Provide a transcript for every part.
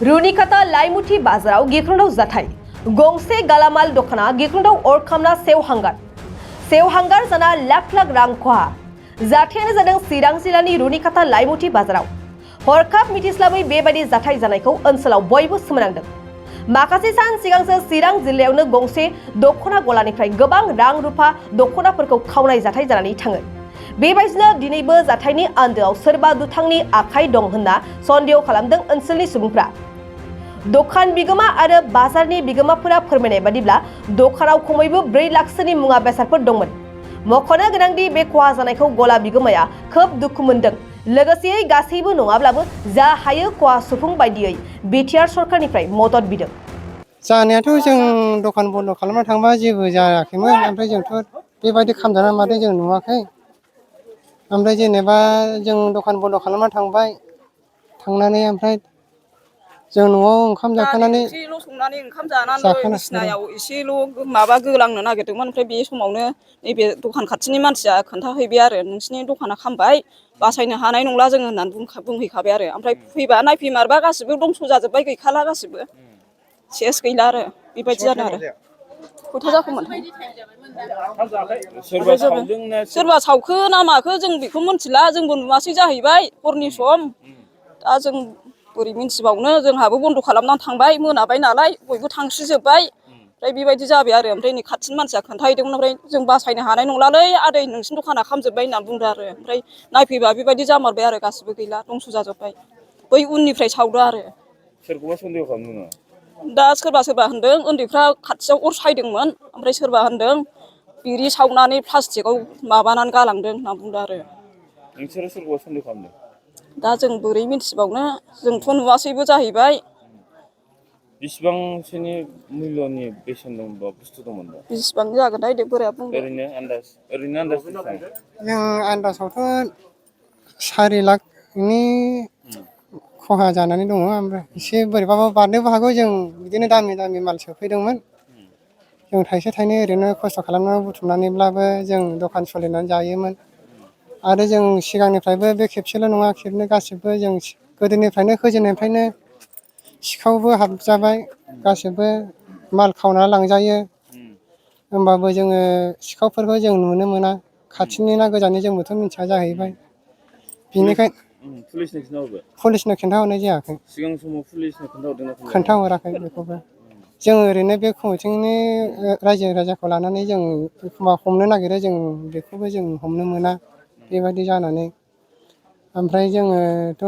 रुनिकाता लाइमुथि बाजाराव गिख्रंथाव जाथाय गंसे गालामाल दखाना गिख्रंथाव अर खामना सेवहांगार जाना लाख लाख रां खहा जाथायानो जादों चिरां जिल्लानि रुनिकाता लाइमुथि बाजाराव हरखाब मिथिस्लाबै बेबायदि जाथाय जानायखौ ओनसोलाव बयबो सोमोनांदों। माखासे सान सिगांसो चिरां जिल्लायावनो गंसे दखना गलानिफ्राय गोबां रां रुफा दखनाफोरखौ खावनाय जाथाय जानानै थाङो। बेबायदिनो दिनैबो जाथायनि आन्दोआव सोरबा दुथांनि आखाइ दं होनना सन्देह खालामदों ओनसोलनि सुबुंफ्रा। दखान बिगोमा आरो बाजारनि बिगोमाफोरा फोरमायनाय बादिब्ला दखानाव खमैबो 4 लाखसोनि मुवा बेसादफोर दंमोन। मख'नो गोनांदि बे खहा जानायखौ गला बिगोमाया खोब दुखु मोनदों। लोगोसेयै गासैबो नङाब्लाबो जा हायो खहा सुफुं बायदियै बिटिआर सरकारनिफ्राय मदद बिदों। जानायाथ' जों दखान बन्द खालामना थांबा जेबो जायाखैमोन, ओमफ्राय जोंथ' बेबायदि खामजाना मादों जों नुवाखै। ओमफ्राय जेनेबा जों दखान बन्द खालामना थांबाय, थांनानै ओमफ्राय जों न'आव ओंखाम जाखानानै ओंख्रिल' संनानै ओंखाम जानानै बिसिनायाव एसेल' माबा गोलांनो नागिरदोंमोन। ओमफ्राय बे समावनो नैबे दखान खाथिनि मानसिया खोन्थाहैबाय आरो नोंसिनि दखाना खामबाय, बासायनो हानाय नंला जोङो होननानै बुंहैखाबाय आरो। ओमफ्राय फैबा नायफैमारबा गासिबो दंस' जाजोब्बाय, गैखाला गासिबो सेस गैला आरो बेबायदि जादों आरो। खयथा जाखोमोन सोरबा सावखो ना माखो जों बेखौ मिथिला, जोंबो नुवासै जाहैबाय हरनि सम। दा जों बोरै मिन्थिबावनो, जोंहाबो बन्द खालामनानै थांबाय, मोनाबाय नालाय बयबो थांस्रिजोब्बाय। ओमफ्राय बेबायदि जाबाय आरो। ओमफ्राय नै खाथिनि मानसिया खोन्थाहैदोंमोन, ओमफ्राय जों बासायनो हानाय नंलालै आदै नोंसिनि दखाना खामजोब्बाय होनना बुंदों आरो। ओमफ्राय नायफैबा बेबायदि जामारबाय आरो, गासिबो गैला दंस' जाजोब्बाय। बै उननिफ्राय सावदो आरो। सोरखौबा सन्देह खालामदों नामा? दा सोरबा होनदों उन्दैफ्रा खाथियाव अर सायदोंमोन, ओमफ्राय सोरबा होनदों बिरि सावनानै प्लास्टिकआव माबानानै गालांदों होनना बुंदों आरो। नोंसोरो सोरखौबा सन्देह खालामदों? दा जों बोरै मिन्थिबावनो, जोंथ' नुवासैबो जाहैबाय। बेसेबांसोनि मुल्यनि बेसेन दंबा बुस्थु दंमोन दा? बेसेबां जागोनथाय दे बोराया बुंदों। ओरैनो आन्दाज बेसेबां? जों आन्दाजावथ' 4 लाखनि खहा जानानै दङ। ओमफ्राय एसे बोरैबाबा बारनोबो हागौ, जों बिदिनो दामि माल सोफैदोंमोन। जों थाइसे थाइनै ओरैनो खस्थ' खालामनानै बुथुमनानैब्लाबो जों दखान सोलिनानै जायोमोन। आरो जों सिगांनिफ्रायबो बे खेबसेल' नङा, खेबनै गासिबो जों गोदोनिफ्रायनो होजेननायनिफ्रायनो सिखावबो हाबजाबाय, गासिबो माल खावना लांजायो। होमबाबो जोङो सिखावफोरखौ जों नुनो मोना, खाथिनि ना गोजाननि जोंबोथ' मिथिया जाहैबाय। बेनिखायनो पुलिसनो खिन्थाहरनाय जायाखै। सिगां समाव पुलिसनो खोन्थाहरदोंना खोन्थाहराखै बेखौबो। जों ओरैनो बे कमिटिनि रायजो राजाखौ लानानै जों एखमबा हमनो नागिरो, जों बेखौबो जों हमनो मोना बेबायदि जानानै। ओमफ्राय जोंहाथ'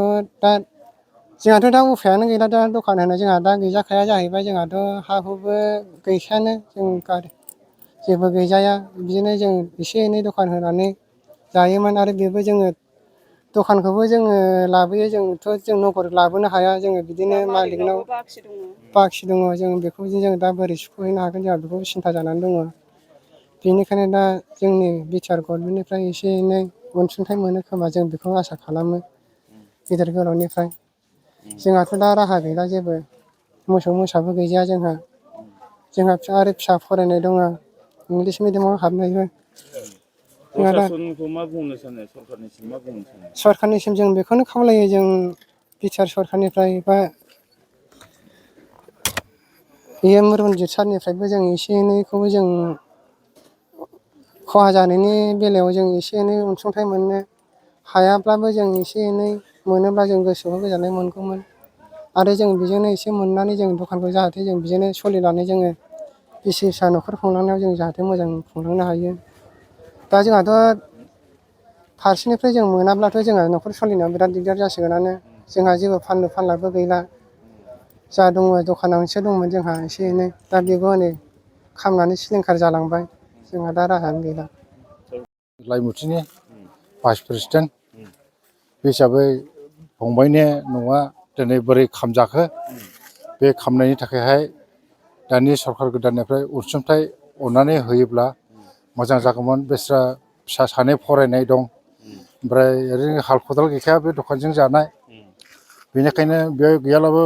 दा उफायानो गैला, दा दखान होनो जोंहा दा गैजाखाया जाहैबाय। जोंहाथ' हा हुबो गैखायानो, जों जेबो गैजाया। बिदिनो जों एसे एनै दखान होनानै जायोमोन। आरो बेबो जोङो दखानखौबो जोङो लाबोयो, जों नगद लाबोनो हाया। जोङो बिदिनो मालिकनाव बाखि दङ, जों बेखौ जों दा बोरै सुख'हैनो हागोन, जोंहा बेखौ सिन्था जानानै दङ। बेनिखायनो दा जोंनि बिटिआर गभर्नमेन्टनिफ्राय एसे एनै अनसुंथाइ मोनो खोमा, जों बेखौ आसा खालामो गेदेर गोलावनिफ्राय। जोंहाथ' दा राहा गैला जेबो, मोसौ मोसाबो गैजाया जोंहा आरो फिसा फरायनाय दङ, इंलिस मिडियामाव हाबनायबो। प्रसासनखौ मा बुंनो सानो, सरखारनिसिम मा बुंनो सानो? सरखारनिसिम जों बेखौनो खावलायो, जों बिटिआर सरखारनिफ्राय बा रन्जित सारनिफ्रायबो जों एसे एनैखौबो जों खहा जानायनि बेलायाव जों एसे एनै अनसुंथाइ मोननो हायाब्लाबो, जों एसे एनै मोनोब्ला जों गोसोआव गोजोननाय मोनगौमोन। आरो जों बेजोंनो एसे मोननानै जों दखानखौ जाहाथे जों बिजोंनो सोलिनानै जोङो बिसि फिसा न'खर खुंलांनायाव जों जाहाथे मोजां खुंलांनो हायो। दा जोंहाथ' फारसेनिफ्राय जों मोनाब्लाथ' जोंहा न'खर सोलिनायाव बिराद दिगदार जासिगोनानो। जोंहा जेबो फानलु फानलाबो गैला। जा दङ दखानाव एसे दंमोन जोंहा एसे एनै, दा बेबो हनै खामनानै सिलिंखार जालांबाय। जोंहा दा राहायानो गैला। लाइमुथिनि भाइस प्रेसिडेन्ट बे हिसाबै फंबायनि न'आ दिनै बोरै खामजाखो, बे खामनायनि थाखायहाय दानि सरखार गोदाननिफ्राय अनसुंथाइ अननानै होयोब्ला मोजां जागौमोन। बेस्रा फिसा सानै फरायनाय दं, ओमफ्राय ओरैनो हाल खदाल गैखाया बे दखानजों जानाय। बेनिखायनो बे गैयाब्लाबो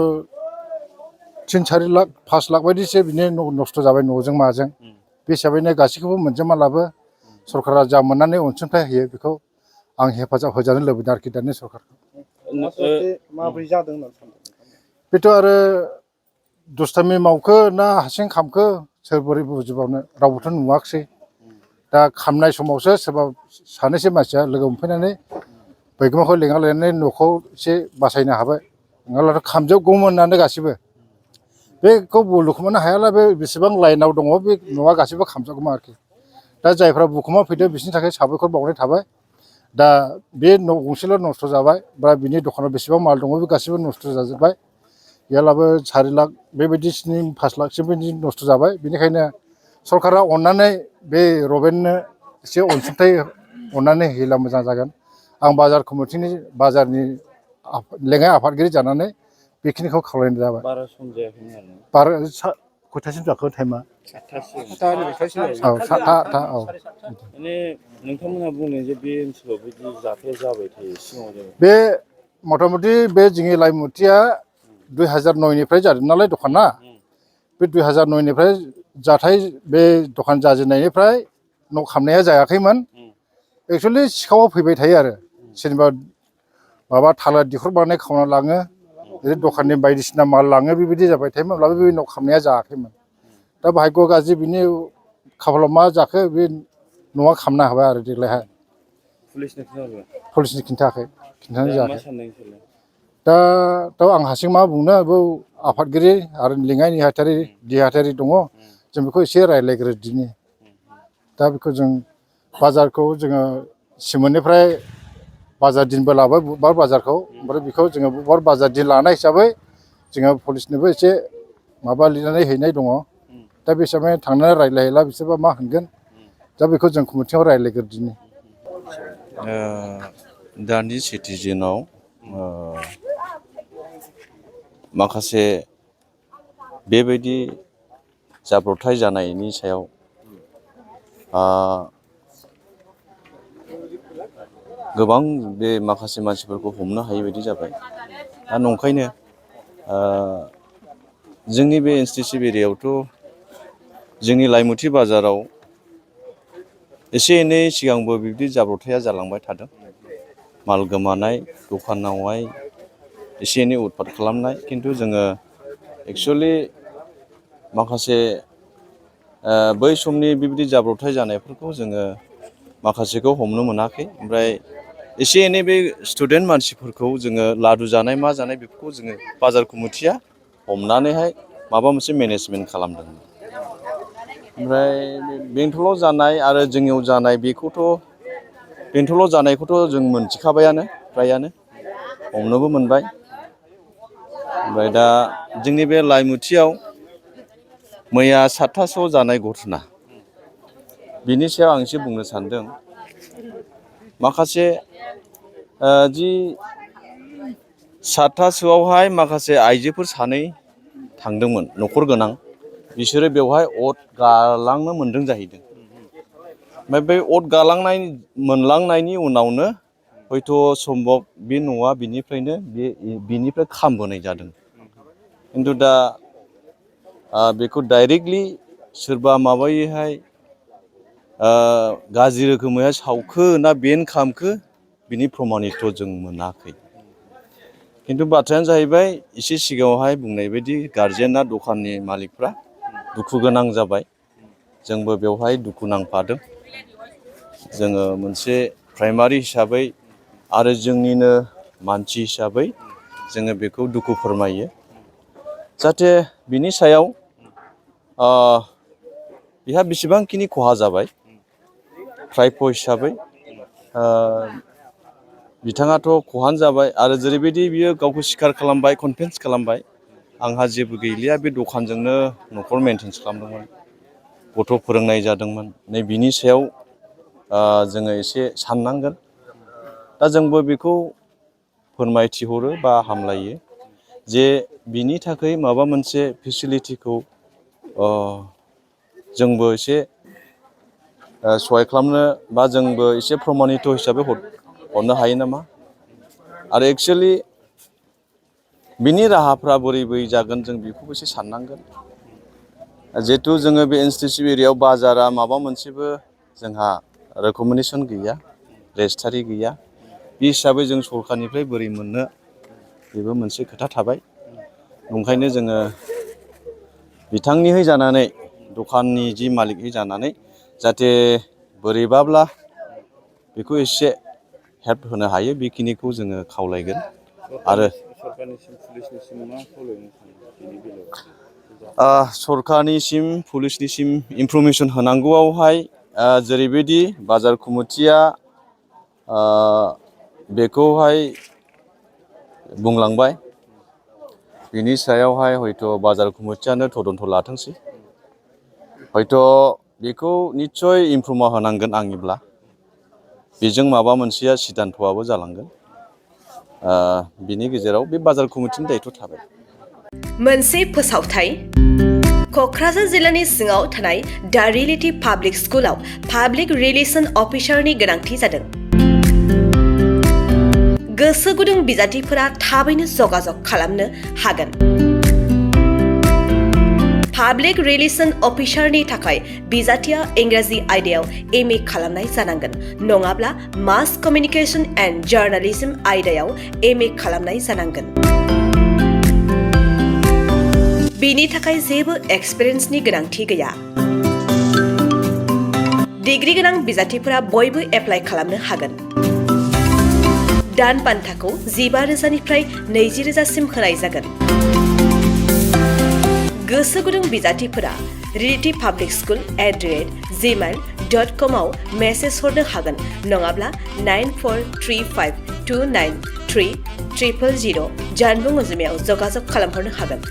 3-4 लाख 5 लाख बायदिसो बिनो नस्थ' जाबाय न'जों माजों। बे हिसाबैनो गासैखौबो मोनजोबाब्लाबो सरकारा जा मोननानै अनसुंथाइ होयो, बेखौ आं हेफाजाब होजानो लुबैदों आरोखि दानि सरकारखौ। माबोरै जादों होननानै सानदों? बेथ' आरो दुस्थामि मावखो ना हारसिं खामखो सोर बोरै बुजिबावनो रावबोथ' नुवाखिसै दा खामनाय समावसो सोरबा सानैसो मानसिया लोगो मोनफैनानै बैगोमाखौ लेङा लायनानै न'खौ एसे बासायनो हाबाय नङाब्लाथ' खामजोबगौमोन होननानै गासिबो बेखौ बुलुखुमानो हायाला बे बेसेबां लाइनाव दङ बे न'आ गासिबो खामजोबगौमोन आरोखि दा जायफ्रा बुखुमा फैदो बिसोरनि थाखाय साबायखर बावनाय थाबाय दा बे न' गंसेल' नस्थ' जाबाय बा बिनि दखानाव बेसेबां माल दङ बे गासिबो नस्थ' जाजोब्बाय गैयालाबो 4 लाख बेबायदिसिनि 5 लाखसो बिदि नस्थ' जाबाय बेनिखायनो सरकारा अननानै बे रबेननो एसे अनसुंथाइ अननानै होयोब्ला मोजां जागोन आं बाजार कमिटिनि बाजारनि लेङाइ आफादगिरि जानानै बेखिनिखौ खावलायनाय जाबाय बारा सम जायाखैमोन आरो बार खयथासिम जाखो टाइमा 7थासिम औ 7था औ माने नोंथांमोनहा बुंदों जे बे ओनसोलाव बिदि जाथाया जाबाय थायो सिगाङाव बे मथा मथि बे जोंनि लाइमुथिया 2009निफ्राय जादों नालाय दखाना बे 2009निफ्राय जाथाय बे दखान जाजेननायनिफ्राय न' खामनाया जायाखैमोन एक्सुवेलि सिखावा फैबाय थायो आरो सोरनिबा माबा थालिर दिखुरबानाय खावना लाङो ओरै दखाननि बायदिसिना माल लाङो बेबायदि जाबाय थायोमोन अब्लाबो बे न' खामनाया जायाखैमोन दा भाग्य गाज्रि बिनि खाफालाव मा जाखो बे न'आ खामनो हाबाय आरो देग्लायहाय पुलिसनो खोन्थाहरबाय पुलिसनि खिन्थायाखै खिन्थानाय दा मा जायाखै सानदों नोंसोरलाय दाथ' आं हारसिं मा बुंनो बेयाव आफादगिरि आरो लेङाइ देहायारि दङ जों बेखौ एसे रायज्लायग्रोदिनि दा बेखौ जों बाजारखौ जोङो सिमोननिफ्राय बाजार दिनबो लाबाय बुधबार बाजारखौ ओमफ्राय बेखौ जोङो बुधबार बाजार दिन लानाय हिसाबै जोङो पुलिसनोबो एसे माबा लिरनानै हैनाय दङ दा बे हिसाबै थांनानै रायज्लायहैला बिसोरबा मा होनगोन दा बेखौ जों कमिटियाव रायज्लायग्रोदिनि दानि सिटिजेनाव माखासे बेबायदि जाब्रबथाय जानायनि सायाव गोबां बे माखासे मानसिफोरखौ हमनो हायै बायदि जाबाय दा नंखायनो जोंनि बे एनसिटिसि एरियायावथ' जोंनि लाइमुथि बाजाराव एसे एनै सिगांबो बिब्दि जाब्रबथाया जालांबाय थादों माल गोमानाय दखानावहाय एसे एनै उदपात खालामनाय खिन्थु जोङो एक्सुवेलि माखासे बै समनि बिबायदि जाब्रबथाय जानायफोरखौ जोङो माखासेखौ हमनो मोनाखै ओमफ्राय एसे एनै बे स्टुडेन्ट मानसिफोरखौ जोङो लादु जानाय मा जानाय बेफोरखौ जोङो बाजार कमिटिया हमनानैहाय माबा मोनसे मेनेजमेन्ट खालामदों ओमफ्राय बेंथलाव जानाय आरो जोंनियाव जानाय बेखौथ' बेंथलाव जानायखौथ' जों मोनथिखाबायानो फ्रायानो हमनोबो मोनबाय ओमफ्राय दा जोंनि बे लाइमुथियाव मैया 7थासोआव जानाय घटना बिनि सायाव आं एसे बुंनो सानदों माखासे जि 7थासोआवहाय माखासे आइजोफोर सानै थांदोंमोन न'खर गोनां बिसोरो बेवहाय अर गालांनो मोनदों जाहैदों ओमफ्राय बै अर गालांनाय मोनलांनायनि उनावनो हयथ' सम्भब बे न'आ बिनिफ्राय खामबोनाय जादों खिन्थु दा बेखौ डाइरेक्टलि सोरबा माबायोहाय गाज्रि रोखोमै सावखो ना बेन खालामखो बिनि प्रमानित' जों मोनाखै खिन्थु बाथ्रायानो जाहैबाय एसे सिगाङावहाय बुंनाय बायदि गारजेना दखाननि मालिकफ्रा दुखु गोनां जाबाय जोंबो बेवहाय दुखु नांफादों जोङो मोनसे प्राइमारि हिसाबै आरो जोंनिनो मानसि हिसाबै जोङो बेखौ दुखु फोरमायो जाहाथे बिनि सायाव बिहा बेसेबांखिनि खहा जाबाय प्रायप' हिसाबै बिथाङाथ' खहानो जाबाय आरो जेरैबायदि बियो गावखौ स्वीकार खालामबाय कनफेन्स खालामबाय आंहा जेबो गैलिया बे दखानजोंनो न'खर मेनटेन खालामदोंमोन गथ' फोरोंनाय जादोंमोन नै बिनि सायाव जोङो एसे साननांगोन दा जोंबो बेखौ फोरमायथिहरो बा हामलायो जे बिनि थाखाय माबा मोनसे फेसिलिटिखौ जोंबो एसे सहाय खालामनो बा जोंबो एसे प्रमानित हिसाबै हरनो हायो नामा आरो एक्सुवेलि बिनि राहाफ्रा बोरै जागोन जों बेखौबो एसे साननांगोन जिहेथु जोङो बे एनसिटिसि एरियायाव बाजारा माबा मोनसेबो जोंहा रेकमेन्डेसन गैया रेजिस्टारि गैया बे हिसाबै जों सरकारनिफ्राय बोरै मोननो बेबो मोनसे खोथा थाबाय ओंखायनो जोङो बिथांनिहै जानानै दखाननि जि मालिकहै जानानै जाहाथे बोरैबाब्ला बेखौ एसे हेल्प होनो हायो बेखिनिखौ जोङो खावलायगोन आरो सरकारनिसिम पुलिसनिसिम मा खावलायनो सानो बेनि बेलायाव सरकारनिसिम पुलिसनिसिम इनफरमेसन होनांगौआवहाय जेरैबायदि बाजार कमिटिया बेखौहाय बुंलांबाय बिनि सायावहाय हयथ' बाजार कमिटियानो तदन्त लाथोंसै हयथ' बेखौ निस्सय इमप्रुभ होनांगोन आंनिब्ला बेजों माबा मोनसेया सिदान्थ'आबो जालांगोन बिनि गेजेराव बे बाजार कमिटिनि दायथ' थाबाय मोनसे फोसावथाय क'क्राझार जिल्लानि सिङाव थानाय दा रियेलिटी पाब्लिक स्कुलाव पाब्लिक रिलेसन अफिसारनि गोनांथि जादों गोसो गुदुं बिजाथिफोरा थाबैनो जगाजग खालामनो हागोन पाब्लिक रिलेसन अफिसारनि थाखाय बिजाथिया इंराजि आयदायाव MA खालामनाय जानांगोन नङाब्ला मास कमिउनिकेशन एन्ड जार्नालिज्म आयदायाव MA खालामनाय जानांगोन बिनि थाखाय जेबो एक्सपिरियेन्सनि गोनांथि गैया डिग्री गोनां बिजाथिफोरा बयबो एप्लाइ खालामनो हागोन दान बान्थाखौ 15,000निफ्राय 20,000सिम होनाय जागोन गोसो गुदुं बिजाथिफोरा रियेलिटी पाब्लिक स्कुल @gmail.com आव मेसेज हरनो हागोन नङाब्ला 9435293000 जानबुं अनजिमायाव जगाजग खालामहरनो हागोन